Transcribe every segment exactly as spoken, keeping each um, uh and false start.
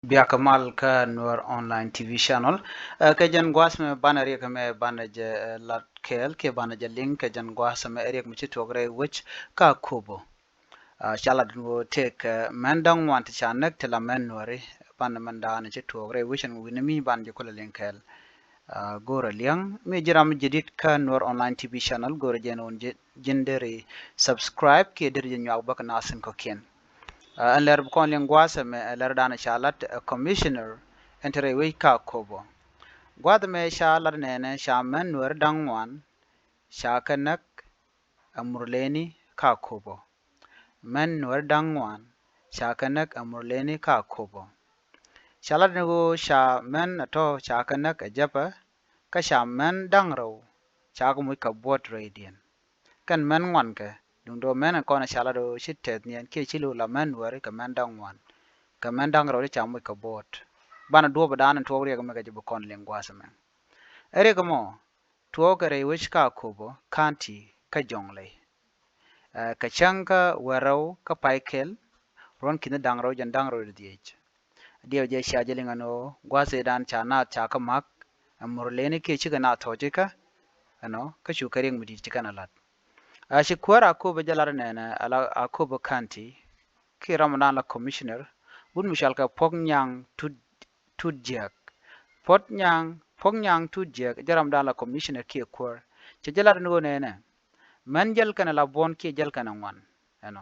Biakä mal kä Nuer Online T V channel. Ɛ, kɛ jɛn gua̱a̱th mɛ banɛ riɛk mɛ banɛ jɛ, ɛ, lat kɛɛl kiɛ banɛ jɛ liŋ kɛ jɛn gua̱a̱th mɛ riɛk mi ci tuɔɔk rɛy wec kä Akobo. Ɛ, ca lat ni ɣöö tëëkɛ, ɛ, män da̱ŋ ŋuan ti ca näk ti la män Nuääri, banɛ män da̱a̱n ci tuɔɔk rɛy wec ɛn wi̱ni mi banɛ jɛ kulɛ liŋ kɛɛl. Ɛ, go̱o̱rä liɛŋ mi ji̱ ram jadid kä Nuer Online T V channel, go̱o̱rä jɛn wun ji̱ ji̱n deri subscribe kiɛ deri jɛ nyuak bä kɛ naath tin kɔ̱kiɛn. Ɛ, ɛn lɛr bi kɔn liŋ gua̱a̱th ɛmɛ, ɛ, lɛr danɛ ca lat, ɛ, commissioner ɛn te rɛy wec kä Akobo. Gua̱a̱th ɛmɛ ca lat nɛnɛ ca män Nuääri da̱ŋ ŋuan ca kɛ näk ɛ Murleni kä Akobo. Män Nuääri da̱ŋ ŋuan ca kɛ näk ɛ Murleni kä Akobo. Ca lat ni ɣöö ca män ɛ tɔ̱ ca kɛ näk ɛ Jäpɛ, kä ca män da̱ŋ rɛw ca kɛ moc kɛ buɔ̱t rɛydiɛn. Kɛn män ŋuan kɛ, duundɛ män ɛn kɔn ɛ ca lat ɣöö ci tɛth niɛn kiɛ ci lo̱w la män Nuääri kɛ män da̱ŋ ŋuan, kɛ män da̱ŋ rɛw ti ca moc kɛ buɔ̱t. Banɛ duɔ̱ɔ̱p ɛ da̱a̱n ɛn tuɔɔk riɛk mɛ kɛ jɛ bi kɔn liŋ gua̱a̱th ɛmɛ. Ɛ riɛk ɛmɔ tuɔɔkɛ rɛy wec kä Akobo County kä Jɔŋlɛy. Ɛ, kɛ cäŋ kä wäl rɛw kä pay kɛl, ruɔ̱n ki̱ni da̱ŋ rɛw jɛn da̱ŋ rɛw dhieec. Diɛw jɛ cia jɛ liŋ ɛn ɣöö gua̱a̱th ëëdan ca naath ca kä ma̱k ɛ Murleni kiɛ cikɛ naath thɔɔc ikä, ɛnɔ, kä cu kɛ riɛk mi di̱i̱t ci kɛn ɛ la̱t. Ɛ, ci kuäär Akobo jɛ lat nɛnɛ, ala Akobo County kiɛ ram ëëdan la commissioner, wut mi cɔal kɛ Puɔ̱k Nyaŋ Tut Tut Jiäk. Puɔ̱t Nyaŋ, Puɔ̱k Nyaŋ Tut Jiäk jɛ ram dan la commissioner kiɛ kuäär. Cɛ jɛ lat ni ɣöö nɛnɛ, män jäl kɛnɛ la buɔ̱n kiɛ jäl kɛnɛ ŋuan. Ɛnɔ.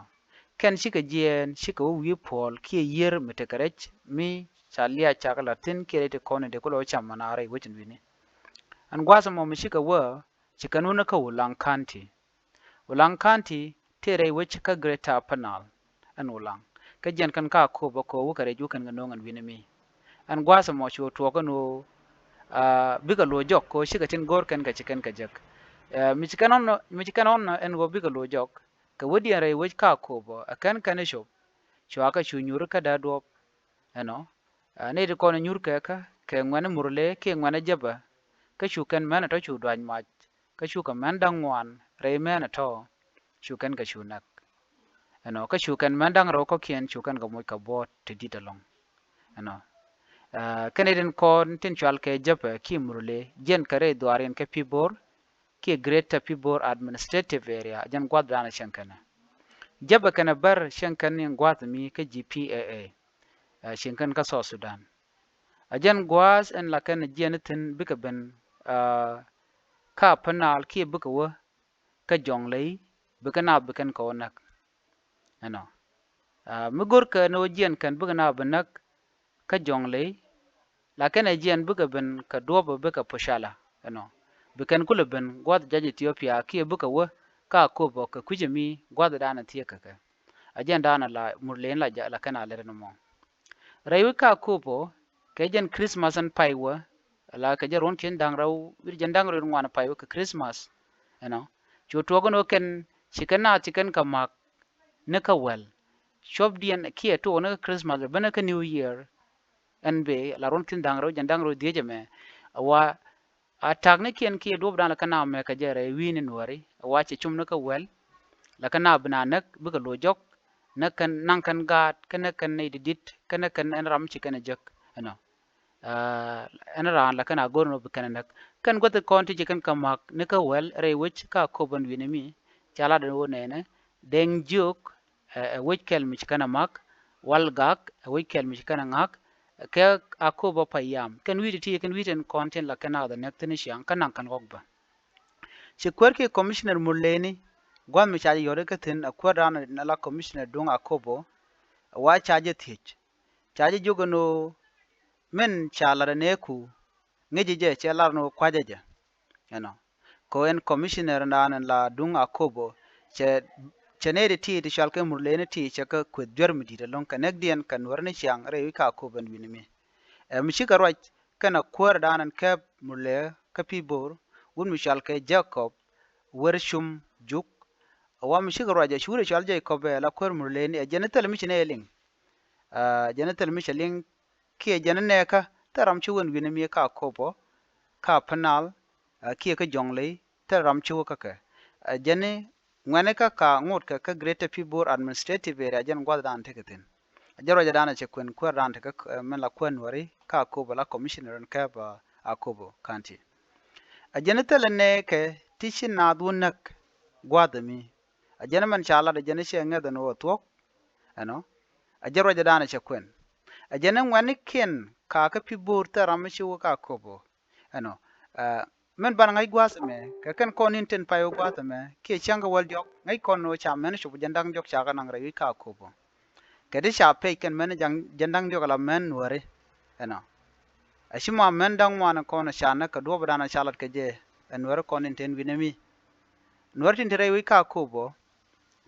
Kɛn cikɛ jiɛɛn, cikɛ wä wi̱i̱ puɔl kiɛ yiër mi tekɛ rɛc mi ca liac cakɛ la thi̱n kiɛ rɛc ti kɔn in dee kulɛ wä cam mana rɛy wec in wi̱ni. Ɛn gua̱a̱th ɛmɔ mi cikɛ wä, ci kɛn wä ni kä Ulaŋ County. Ulaŋ County tëë rɛy wec kä Greater Upper Nile. Ɛn Ulaŋ. Kä jiɛn kɛn kä Akobo kɛ wä kɛ rɛc wä kɛn kɛ no̱o̱ŋ ɛn wi̱ni mi. Ɛn gua̱a̱th ɛmɔ cu tuɔɔk ɛn ɣöö, aa, bikɛ lo̱c jɔk kɛ ɣöö cikɛ tin go̱o̱r kɛn kɛ ci kɛn kɛ jek. Ɛ, mi ci kɛn ɣɔn, mi ci kɛn ɣɔn ɛn ɣöö bikɛ lo̱c jɔk. Kɛ wädiɛn rɛy wec kä Akobo, ɛ kɛn kɛn i̱ cop. Cua kɛ cu nyuuri kä dee duɔ̱ɔ̱p. Ɛnɔ. Ɛ, nɛy ti kɔn i̱ nyuur kɛ kä, kɛ ŋuɛ̈ni Murle kiɛ ŋuɛ̈ni Jäpɛ. Kä cu kɛn män ɛ tɔ̱ cu duac mac. Kä cu kɛ män da̱ŋ ŋuan rɛy män ɛ tɔ̱ cu kɛn kɛ cu näk. Ɛnɔ, kä cu kɛn män da̱ŋ rɛw kɔ̱kiɛn cu kɛn kɛ moc kɛ buɔ̱ɔ̱t ti di̱t ɛlɔ̱ŋ. Ɛnɔ. Ɛ, kɛn i̱ tin kɔn tin cual kɛ Jäpɛ kiɛ Murle, jiɛn kɛ rɛy dhuaar in kɛ Pibor kiɛ Greater Pibor Administrative Area, jɛn gua̱th dan ɛ cieŋ kɛnɛ. Jäpɛ kɛnɛ Bär cieŋ kɛn in gua̱th mi kä G P A A. Ɛ, cieŋ kɛn kä South Sudan. Ɛ jɛn gua̱a̱th ɛn la kɛn jiɛn i̱ thi̱n bikɛ ben, aa, kä Upper Nile kiɛ bikɛ wä kä Jɔŋlɛy, bikɛ naath bikɛn kɛ wä näk. Ɛnɔ. Aa, mi go̱rkɛ ni wä jiɛn kɛn bikɛ naath bi näk kä Jɔŋlɛy, la kɛn ɛ jiɛn bikɛ ben kɛ duɔ̱ɔ̱p bikɛ Pocala. Ɛnɔ. Bikɛn kulɛ ben gua̱th jac Ethiopia kiɛ bikɛ wä kä Akobo kɛ kui̱c ɛmi gua̱th dan ɛ thiek kɛ kɛ. Ɛ jɛn dan ɛ la Murlen la ja, la kɛn a lɛr ni mɔ. Rɛy wec kä Akobo, kɛ jɛn Christmas ɛn pay wä, ala kɛ jɛn ruɔ̱n ki̱n da̱ŋ rɛw, wi̱r jɛn da̱ŋ rɛw ŋuan pay wä kɛ Christmas. Ɛnɔ. Cu tuɔɔk ɛn ɣöö kɛn, ci kɛn naath ci kɛn kɛ ma̱k ni kä wäl. Cuɔpdiɛn kiɛ tuɔɔk ni kä Christmas, benɛ kä New Year. Ɛn bee, la ruɔ̱n ki̱n da̱ŋ rɛw, jɛn da̱ŋ rɛw dhieec ɛmɛ. A wa, a ta̱knikiɛn kiɛ duɔ̱ɔ̱pdan la kɛn a mɛ kɛ jɛ rɛy wi̱i̱ni Nuääri. A wa cɛ cum ni kä wäl. La kɛn a bi na näk, bikɛ lo̱c jɔk. Näk kɛn, naŋ kɛn gaat, kä näk kɛn nɛy ti di̱t, kä näk kɛn ɛn ram ci kɛn ɛ jek. Ɛnɔ. Aa, ɛn raan la kɛn a go̱r ni wä bi kɛn ɛ näk. Kɛn guäth kɔn ti ci kɛn kɛ ma̱k ni kä wäl rɛy wec kä Akobo ɛn wi̱ni mi. Ca lat ɛn wä nɛnɛ. Deŋ Jiök, ɛ, ɛ wec kɛl mi ci kɛn ɛ ma̱k. Walgak, ɛ wec kɛl mi ci kɛn ɛ ŋa̱k. Kɛ Akobo Payam. Kɛn wi̱i̱ ti ti, kɛn wi̱i̱ ti ɛn kɔn tin la kɛn a ɣath ɛ näk thi̱n i̱ ciaŋ, kä naŋ kɛn ɣɔk bä. Ci kuäär kiɛ commissioner Murleni, gua̱th mi ca jɛ yɔ̱t ikä thi̱n, ɛ kuäär dan ɛ la commissioner duŋ Akobo, ɛ wa ca jɛ thiec. Ca jɛ jiök ɛn ɣöö min ca lat ɛ nɛɛku, ŋäci jɛ cɛ lar ni wä kua̱cä jɛ. Ɛnɔ. Kɛ ɣöö ɛn commissioner naan ɛn la duŋ Akobo, cɛ, cɛ nɛy ti ti, ti cɔal kɛ Murleni ti cɛ kɛ kueth juär mi di̱i̱t ɛlɔ̱ŋ kɛ näkdiɛn kɛ Nuäär ni ciaŋ rɛy wec kä Akobo ɛn wi̱ni mi. Ɛ mi cikɛ ruac kɛnɛ kuäär dan ɛn kɛp Murle kä Pibor, wut mi cɔal kɛ Jacob Wärcum Juk. Ɛ wa mi cikɛ ruac ɛ cu wut ɛ cɔal Jacob ɛ la kuäär Murleni, ɛ jɛn i̱ thil mi ci nɛy ɛ liŋ. Aa, jɛn i̱ thil mi cɛ liŋ kiɛ jɛn inɛɛkä thil ram ci wä ɛn wi̱ni mi kä Akobo, kä Upper Nile, aa, kiɛ kä Jɔŋlɛy, thil ram ci wä kä kɛ. Aa, jɛn i̱ ŋuɛ̈nikä ka ŋotkɛ kä Greater Pibor Administrative Area, jɛn gua̱thdan tekɛ thi̱n. A jɛ ruacɛ dan a cɛ kuɛn kuäär dan ti kä, eh, min la kuäär Nuäri kä Akobo, la commissioner in käp, ah, Akobo County. A jɛn thilɛ nɛɛkɛ ti ci naath wä näk gua̱a̱th ɛmi. A jɛn mɛn ca lat a jɛn cɛ ŋäth ɛn ɣöö thuɔ̱k ɛnɔ. A jɛ ruacɛ dan a cɛ kuɛn. A jɛn ŋuɛ̈tnikiɛn kakä pi̱ bo̱o̱r thil ram mi ci wä kä Akobo. Ɛnɔ, ah, min banɛ ŋäc gua̱a̱th ɛmɛ kɛ kɛn kɔn in tin pay wä gua̱a̱th ɛmɛ kiɛ cäŋ kɛ wäl diɔ̱k, ŋäc kɔn ɣöö ca mɛn cop jɛn da̱ŋ diɔ̱k ca kɛ naŋ rɛy wi̱c kä Akobo. Kɛ ti ca pec kɛn mɛn jaŋ jɛn da̱ŋ diɔ̱k ala mɛn Nuäri. Ɛnɔ, a ci ma mɛn da̱ŋ ŋuan kɔn ca näk kɛ duɔ̱ɔ̱p dan ca lat kɛ jɛ. Ɛ Nuäri kɔn in tin wi̱n ɛmi. Nuäri tin te rɛy wi̱c kä Akobo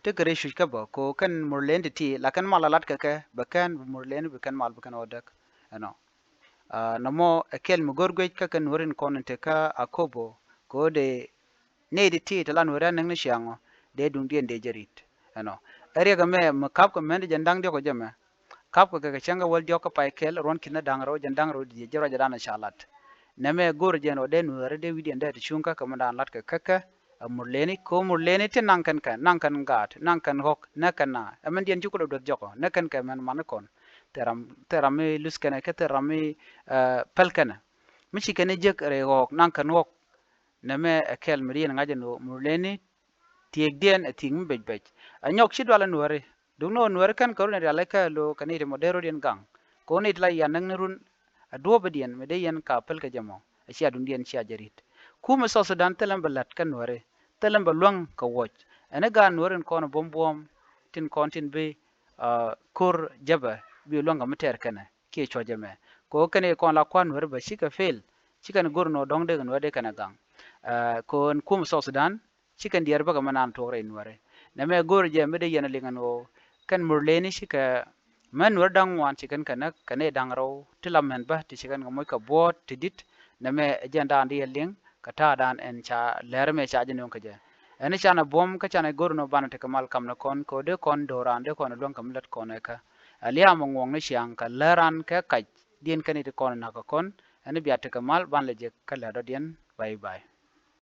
tekɛ rɛy cuc kä bä, ko kɛn Murleni ti ti la kɛn mal a lat kɛ kɛ, bɛ kɛn bi Murleni bi kɛn mal bi kɛn ɣöö däk. Ɛnɔ, ah, nɔmɔ ɛ kɛl mi go̱r guec kä kɛn Nuäri in kɔn in te kä Akobo, ko dee nɛy ti ti te la Nuäri a näk ni ciaŋɔ dee duŋdiɛn dee jɛ ri̱t. Ɛnɔ, ɛ riɛk ɛmɛ mi ka̱pkɛ mɛn ti jɛn da̱ŋ diɔ̱k ɔ jɛ mɛ. Ka̱pkɛ kɛ kɛ cäŋ kɛ wäl diɔ̱k kä pay kɛl ruɔ̱n ki̱n da̱ŋ rɛw jɛn da̱ŋ rɛw diɛ jɛ ruacɛ dan ca lat. Nɛmɛ go̱r jɛn ɔ dee Nuäri dee wi̱cdiɛn dee ti cuŋ kä kɛ mi dan lat kɛ kä kɛ. Ɛ Murleni, ko Murleni ti naŋ kɛn kɛ, naŋ kɛn gaat, naŋ kɛn ɣɔ̱k, nɛ kɛn na. Ɛ mɛn diɛn ci kulɛ duɔth jɔkɔ, nɛ kɛn kɛ mɛn man kɔn. Thil ram, thil ram mi luth kɛnɛ, kɛ thil ram mi, eh, päl kɛnɛ. Mi ci kɛn jek rɛy ɣɔ̱k, naŋ kɛn ɣɔ̱k. Nɛmɛ ɛ kɛl mi diɛn ŋa̱c ɛn ɣöö Murleni thiekdiɛn ɛ thiek mi bec bec. Ɛ nyɔk ci dual ɛ Nuäri. Duŋni ɣöö Nuäri kɛn kɛ run ɛ rial ɛ kɛ lo̱o̱ kɛ ni ti mɔ dee rɔ̱diɛn gaŋ. Kɛ ɣöö ni ti la yan näk ni run ɛ duɔ̱ɔ̱pidiɛn mi dee yɛn ka päl kɛ jɛ mɔ. Ɛ cia duŋdiɛn cia jɛ ri̱t. Kumɛ South Sudan thilɛ bɛ la̱t kä Nuäri. Thilɛ bɛ luäŋ kɛ wuɔ̱c. Ɛn i̱ gaat Nuäri in kɔn buɔ̱m buɔ̱m tin kɔn tin bi, ah, ko̱r jäpɛ bi luäŋ kɛ mi tɛɛr kɛnɛ kiɛ cuɔ̱c ɛmɛ. Kɛ ɣöö kɛn i̱ kɔn la kua̱r Nuäri bɛ cikɛ fail. Ci kɛn go̱r nɔ dɔ̱ŋ dee kɛ Nuäri dee kɛn ɛ gaŋ. Ah, kɛ ɣöö ɛn kumɛ South Sudan ci kɛn diɛɛr bäkɛ mɛ naan tuɔɔk rɛy Nuäri. Nɛmɛ go̱o̱rɛ jɛ mi dee yɛn a liŋ ɛn ɣöö kɛn Murleni cikɛ män Nuäri da̱ŋ ŋuan ci kɛn kɛ näk kɛ nɛy da̱ŋ rɛw ti la mɛn bä ti ci kɛn kɛ moc kɛ buɔ̱ɔ̱t ti di̱t. Nɛmɛ ɛ jɛn daan di yɛ liŋ kɛ ta̱a̱dan ɛn ca lɛr ɛmɛ ca jɛ nööŋ kɛ jɛ. Ɛn canɛ buɔ̱m kä canɛ go̱o̱r ɛn ɣöö banɛ tekɛ mal kamnɛ kɔn kɛ ɣöö dee kɔn do̱ran dee kɔn luäŋ kɛ mi lät kɔn ɛ kä. Ɛ liaam ɛ ŋuɔ̱ŋni ciaŋ kɛ läran kɛ kac diɛn kɛn i̱ ti kɔn nakä kɔn. Ɛn bia tekɛ mal ban lɛ jek kä lät dɔ̱diɛn. Bye bye.